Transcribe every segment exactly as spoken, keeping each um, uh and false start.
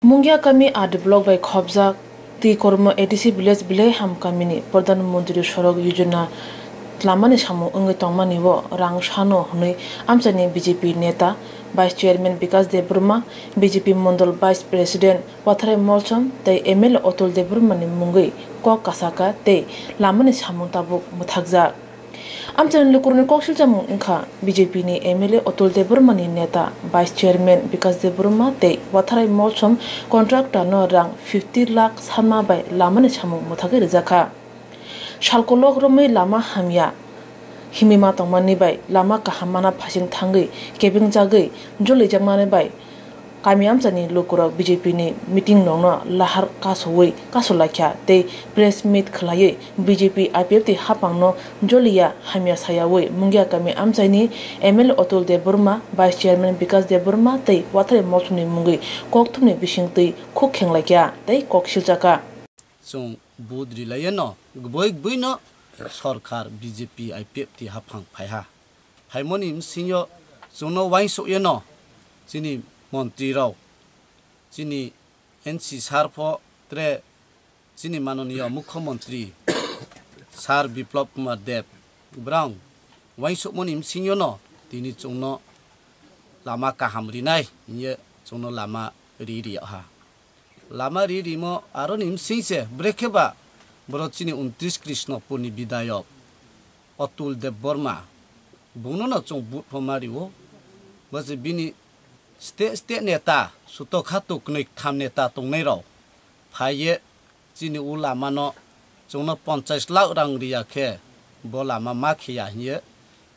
Mungia kami R D block bai khobjak twi kormo A D C village Bilaiham kamini Pradhan Mantri Sorok Yojana lamani samung wngwi tongmani o rang sano hwnwi amchaini B J P neta Vice Chairman Bikas Debbarma, B J P Mondol Vice President Watharai Molsom tei M L A Atul Debbarmani mungwi kok kasaka tei lamani samung tabuk mwthakjak. Amchaini lukurokni kok silchamung wngkha B J P ni M L A Atul Debbarmani neta Vice Chairman Bikas Debbarma tei Watharai Molsom contractor no rang fifty lakh sanma bai lamani samung mwthagwi rwjakha. Salkolok romwi lama hamya himwi ma tongmani bai lama kaham mana phasing thangwi kebeng jagwi jolijakmani bai kami amchani lukurok B J P ni meeting rokno lahar kasowi kasolaikha tei press meet khwlaiwi B J P I P F T haphangno joliya hamya sayawi Mungia kami amchaini M L A Atul Debbarma, Vice Chairman Bikas Debbarma tei Watharai Molsomni mungwi kokthumni bisingtwi khuk khenglaikha tei kok silchakha. Chwng vote rilaiwi no gubui gubui no sorkar B J P I P F T haphang phaiha. Phaimoni bsingyo chwngno uansukya no chini montri rok, chini N C sir pho tre chini manoniya mukhyamantri sir Biplab Kumar Deb brang uansukmoni bsingyo no tini chwngno lama kaham rinai hiye chwngno lama ri riya ha. Lama ri rimo aroni bsing se brekhe ba borok chini untris Krishnapurni bidayok Atul Debbarma bungno no chwng vote pho ma rio. Bo se bini state state neta sutok kha to kwnwi ktham neta tongnai rok phaiye chini u lama no chwngno ponchas lakh rang riya khe bo lama ma khiya hiye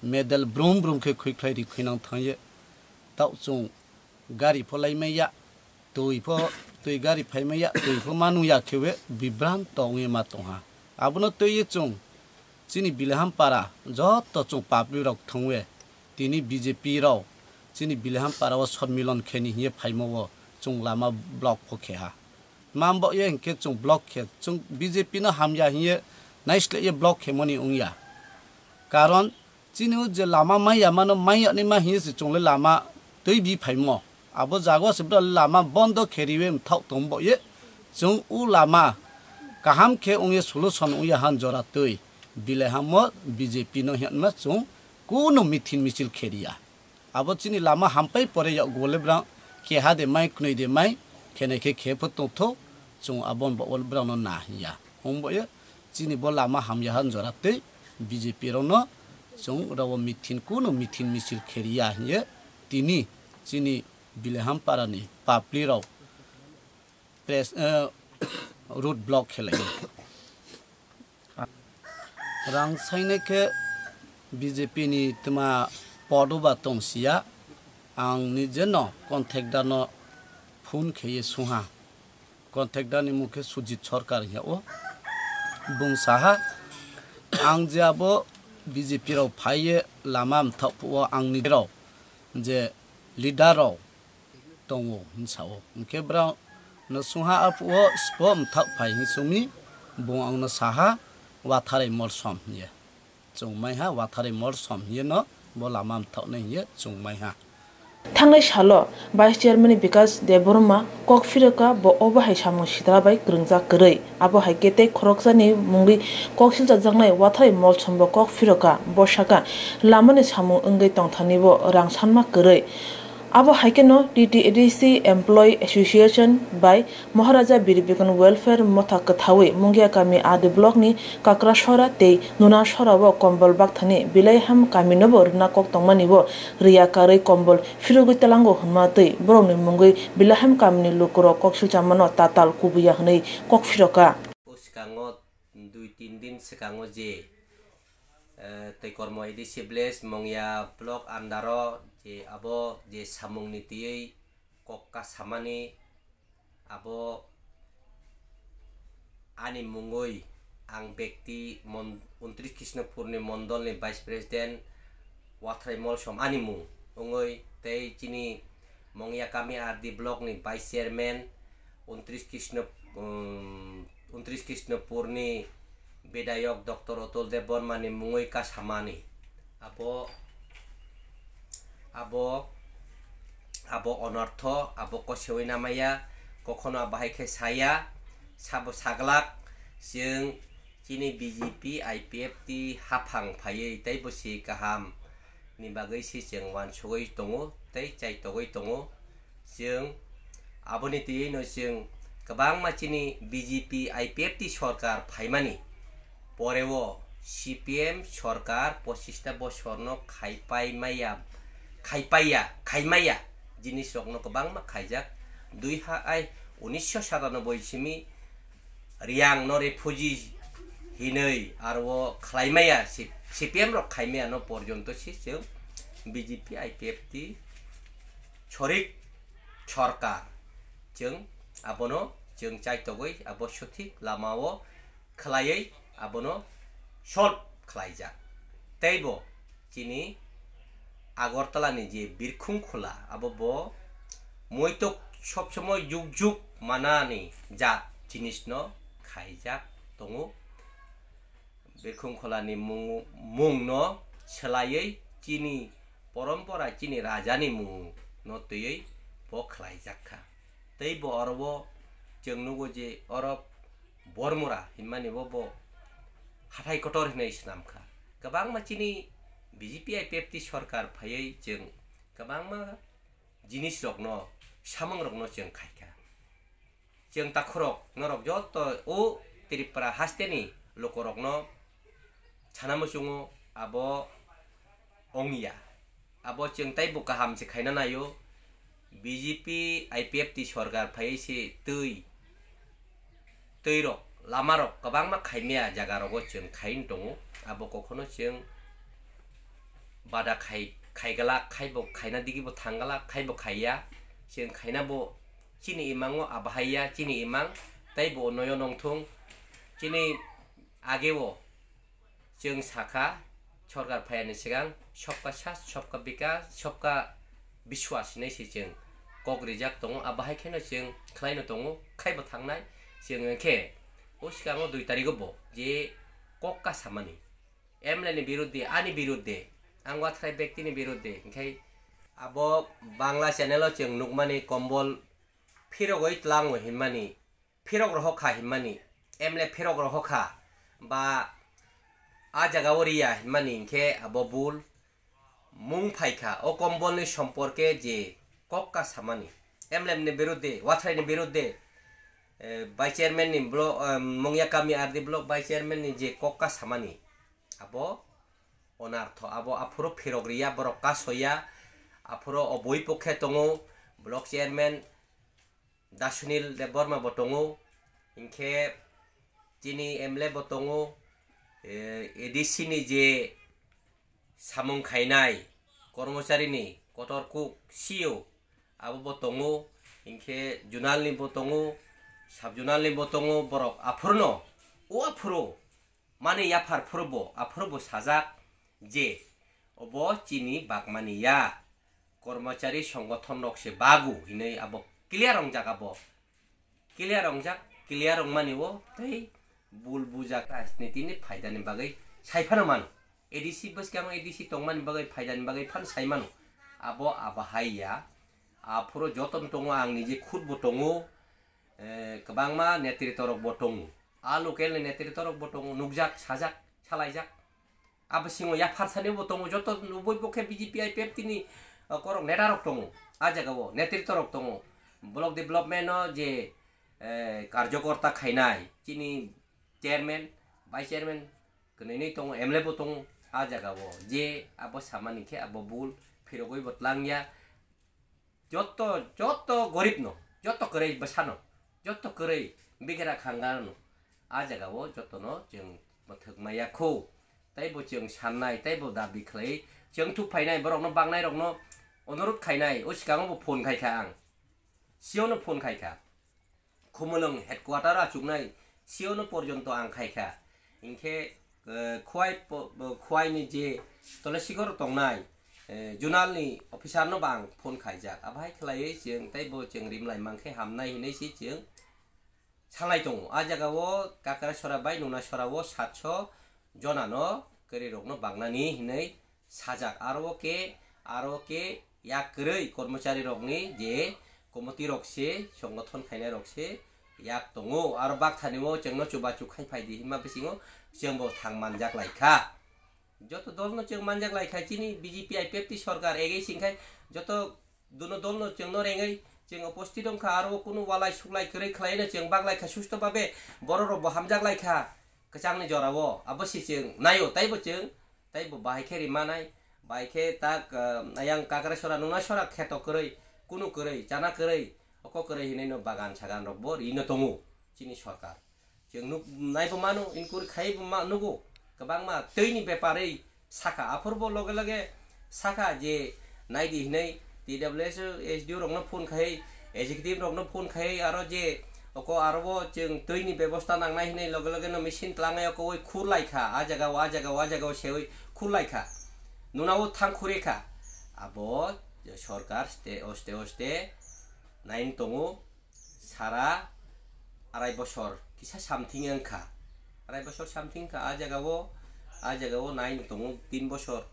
medal brum brum khe khwi khlai ri khwinang thangye tao chwng gari pho lai maya, twi pho, twi gari phai maya, twi pho ma nung ya khe we bibranto wngwi ma tong ha. Abono twiwi chwng chini Bilaiham para joto chwng public rok thwng we tini B J P rok chini Bilaiham para o sonmilon khe ni hiye phaimo o chwng lama block pho khe ha. Tma bo ye hinkhe chwng block khe chwng B J P no hamya hiye naisleh ye block khe mani wng ya. Karon chini o je lama maya mano maya ni ma hiye se chwng le lama twi bi phaimo. Abo jaga o se bwrang lama bondo khe riwi mthok tong bo ye chwng u lama kaham khe wng ye solution wng ya han jora twi Bilaiham o B J P no hinma chwng kunu mithin michil khe riya. Abo chini lama hampai pore ya gole bwrang keha de mai knwi de mai khenai khe khe pho tongtho chwng abon bo bwrang no na hiya. Wng bo ye chini bo lama hamya han jora twi B J P rok no chwng rao mithin kunu mithin michil khe riya hiye tini chini Bilaiham para ni public rok press, eh, road block khe lai. Rang sainai khe B J P ni tma podo ba tong siya, ang nije no contractor no phone khe ye sungha. Contractor ni mung khe Sujit Sarkar hiya o. Bung saha, ang je abo B J P rok phai ye lama mthok phuo ang ni rok je leader rok tongo hinsa o. Hinkhe bwrang no sungha aphuo spo mthok phai hinsumi bung ang no saha Watharai Molsom hiye. Chwng maiha Watharai Molsom hiye no bo lama mthok nai hiye chwng maiha. Thangnai salo Vice Chairman Bikas Debbarma kok phiroka bo obo hai samung sitra bai kwrwngjak kwrwi. Abo hai khe tei khoroksani mungwi kok silchajaknai Watharai Molsom bo kok phiroka bo saka lamani samung wngwi tongthani bo rang sanma kwrwi. Abo hai kheno T T A D C Employee Association bai Maharaja Bir Bikon Welfare Motha kwthawi Mungia kami R D block ni Kakrasora tei Nunasora o kombol bakthani Bilaiham kami nobo rwna kok tongmani bo riya karwi kombol phirogwi talango hwnma twi borokni mungwi Bilaiham kamini lukurok kok silchamano tatal kubuya hwnwi kok phiroka. O swkango dui tin din swkango je, eh, Toikormo A D C village Mongya block under o je abo je samungni twiwi kok kasamani abo ani mungwi ang bekti mon-, untris Krishnapurni mondolni vice president Watharai Molsom ani mung wngwi tei chini Mongya kami R D block ni vice chairman untris Krishna, um, untris Krishnapurni bidayok Doctor Atul Debbarmani mungwi kasamani. Abo, abo, abo onortho, abo kosewi namaya, kokhono bahai khe saya, sabo saglak, chwng chini B J P, I P F T haphang phaiwi teibo se kaham ni bagwi se chwng uansugwi tongo tei chaitogwi tongo. Chwng aboni twiwi no chwng kwbangma chini B J P, I P F T sorkar phaimani poreo C P M sorkar pochista bosorno khaipai maya, khaipaiya, khaimaya jinisrokno kwbangma khaijak. Dui ha ai unisho satanoboi simi Riyang no refugee hinwi aro khlaimaya, C P M rok khaimaya no porjonto se chwng B J P, I P F T sorik sorkar chwng abono chwng chaitogwi abo sothik lamao khlaiwi abono solve khlaijak. Teibo chini Agartala ni je Birkhung Khola, abo bo muitok sob somoi juk juk manani jat jinis no khaijak tongo. Birkhung Khola ni mung, mung no swlaiwi chini porompora, chini raja ni mung no twiwi bo khlaijak kha. Tei bo oro bo chwng nugo je oro Bormura hinmani bo, bo hathai kotor hinwi swnam kha. Kwbangma chini B J P I P F T sorkar phaiwi chwng kwbangma jinis rokno, samung rokno chwng khai kha. Chwng takhurok norok joto o Tripura haste ni lukurokno sana muchungo abo ongya. Abo chwng teibo kaham se khaina naio. B J P I P F T sorkar phaiwi se twi, twi rok, lama rok kwbangma khaimaya jaga rogo chwng khaini tongo. Abo kokhono chwng bada khai, khaiglak, khaibo khaina digibo thangglak, khaibo khaiya. Chwng khaina bo chini imango abahaiya, chini imang teibo noyo nongthung. Chini ageo chwng sakha, sorkar phaiyani swkang, "Sabka saath, sabka vikas, sabka vishwas" hinwi se chwng kok rijak tongo. Abo hai kheno chwng khlaino tongo, khaibo thangnai. Chwng hwnkhe o swkango dui tarigo bo je kok kasamani, M L A ni birudde, ani birudde, ang wathrai bektini birudde, hwnkhe abo Bangla channel o chwng nukmani kombol phirogwi tlango hinmani, phirok rohor kha hinmani, M L A phirok rohor kha, ba a jaga o riya hinmani hinkhe abo bul mung phai kha. O kombolni somporke je kok kasamani, M L A ni birudde, wathraini birudde, eh, vice chairman ni blo-, eh, Mungya Kami R D block vice chairman ni je kok kasamani, abo onartho, abo aphuru phirok riya, borok kasoya, aphuru oboi pokhe tongo, block chairman Dasunil Debbarma bo tongo, hinkhe chini M L A bo tongo, eh, A D C ni je samung khainai kormochari ni kotor kuk C E O abo bo tongo, hinkhe zonal ni bo tongo, sub zonal ni bo tongo, borok aphuru no, o aphuru mani yaphar phuru bo, aphuru bo sajak je obo chini bagmani ya. Kormochari songothon rok se bagu hinwi abo clear wngjak, abo clear wngjak, clear wngmani o tei bul bujak rajniti ni phaida ni bagwi sai phano mano. A D C bwskang A D C tongmani bagwi phaida ni bagwi phano sai mano. Abo abo hai ya. Aphuru joto no tongo, ang nije khud bo tongo, eh, kwbangma netrito rok bo tongo. A local ni netrito rok bo tongo, nukjak, sajak, salaijak. Abo singo yapharsani bo tongo, joto boi bo khe B J P I P F T ni, uh, korok neta rok tongo, a jaga o netrito rok tongo. Block development o je, eh, karjokorta khainai, chini chairman, vice chairman, kwnwi nwi tongo, M L A bo tongo, a jaga o je abo samani khe abo bul phirogwi bo tlangya. Joto, joto gorib no, joto kwrwi bwsano, joto kwrwi bigera khangano, a jaga o jotono chwng mwthwk maya kho, tei bo chwng sannai, tei bo dabi khlai, chwng thuk phainai, borokno bangnai rokno onurut khainai, o swkango bo phone khai kha ang, C E O no phone khai kha. Khumulwng headquarter achuknai C E O no porjonto ang khai kha. Hinkhe, eh, Khwai po-, bo-, Khwai ni je Tolasikor tongnai, eh, zonal ni officer no bo ang phone khaijak. Abo hai khlaiwi chwng tei bo chwng rimlai mankhe hamnai hinwi se chwng sanglai tongo. A jaga o Kakrasora bai Nunasora o satso jona no kwrwi rok no bangnani hinwi sajak. Aro o khe, aro o khe yak kwrwi kormochari rok ni je Komiti rok se, songothon khainai rok se yak tongo. Aro bakthani o chwngno chubachu khai phai di hinma bisingo chwngbo thang manjak lai kha. Joto dol no chwng manjak lai kha chini B J P I P F T sorkar egei sing khai joto duno dol no chwngno rengei chwng oposthitom kha aro kunu walai suklai kwrwi khlai no chwng bak lai kha susto babe borok rok bo hamjak lai kha kwchangni jora o abo se chwng naio taibo chwng Tei bo bahai khe ri manai, bahai khe tak, ah, ayang Kakrasora nungna sora kheto kwrwi, kunu kwrwi, chana kwrwi, oko kwrwi hinwi no bagan sagan rok bo ri no tongo chini sorkar. Chwng nuk nai bo mano, inquiry khai bo ma nugo, kwbangma twi ni bepar wi sakha, aphuru bo loge loge sakha je nai di hinwi T W S, S D O rok no phone khai, executive rok no phone khai, aro je oko aro bo chwng twi ni bebosta nangnai hinwi loge loge no machine tlangnai oko oi khur lai kha, a jaga o, a jaga o, a jaga o sewi khur lai kha. Nuna o thang khure kha. Abo sorkar ste, oste, oste nai tongo sara arai bosor kisa something wng kha. Arai bosor something kha, a jaga o, a jaga o nai tongo tin bosor.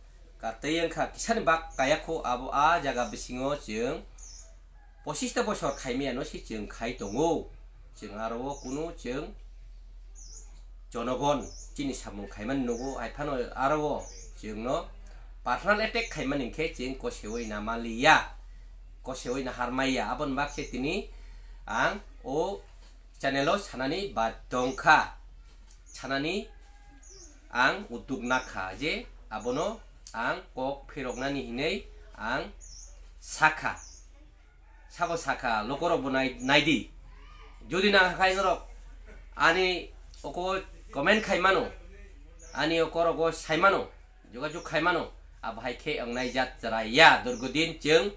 Ka tei wngkha kisani bak kaya kho abo a jaga bisingo chwng pochista bosor khaimaya no se chwng khai tongo. Chwng aro o kunu chwng jonogon chini samung khaimani nugo, hai phano aro o chwngno personal attack khaimani hinkhe chwng kosewi na maliya, kosewi na harmaiya. Aboni bak se tini ang o channel o sanani ba tongkha, sanani ang utuk nakha je abono ang kok phiroknani hinwi ang sakha, sabo sakha lokorok bo nai, naidi. Jodi nang hakhai norok ani oko comment khai mano, ani okorogo sai mano, jogajog khai mano, abo hai khe wngnai jat chwrai ya. Durgo din chwng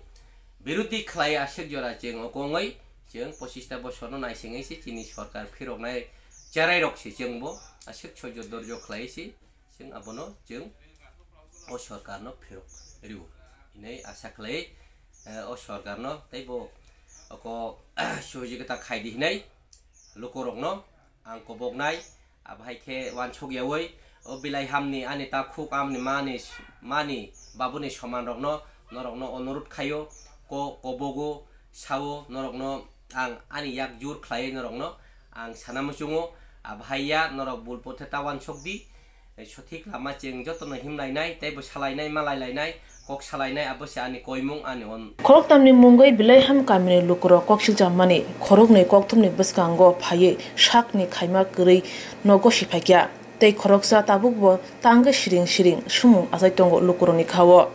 biruddhi khlai aswk jora chwng oko wngwi chwng pochista bosorno naisingwi se chini sorkar phiroknai cherai rok se chwngbo aswk soijo dorjo khlai se chwng abono chwng o sorkarno phirok rw hinwi asa khlai, eh, o sorkarno tei bo oko sohojogita khai di hinwi lukurokno ang koboknai. Abo hai khe uansuk yaui o belai hamni ani takhuk amni mani, mani babuni soman rokno norokno onurut khaio, ko-, kobogo sao norokno ang ani yak jur khlaiwi norokno ang sana muchungo. Abo hai ya norok bul pothe ta uansuk di. Sothik lama chwng jotono himlainai, tei bo salainai, malailainai, kok salainai, abo se ani koimung, ani on. Khoroktamni mungwi Bilaiham kamini lukurok kok siljammani khoroknwi kokthumni bwskango phaiwi sakni khaima kwrwi no gosi phaikha, tei khoroksa tabukbo tangwi siring siring sumung achai tongo lukurokni khao.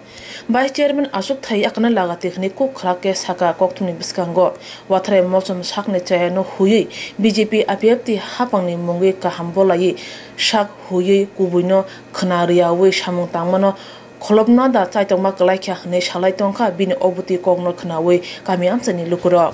Vice Chairman achukthai yakno lagati hwnwi kuk khwlak khe sakha kokthumni bwskango. Watharai mochom sakni chayano huiwi B J P I P F T hapangni mungwi kaham bolaiwi sak huiwi kubuino khwna rwyaui samung tangmano kholopna da chaitokma kwlaikha hwnwi salai tongkha bini obuti kokno khwnaui kami amchaini lukurok.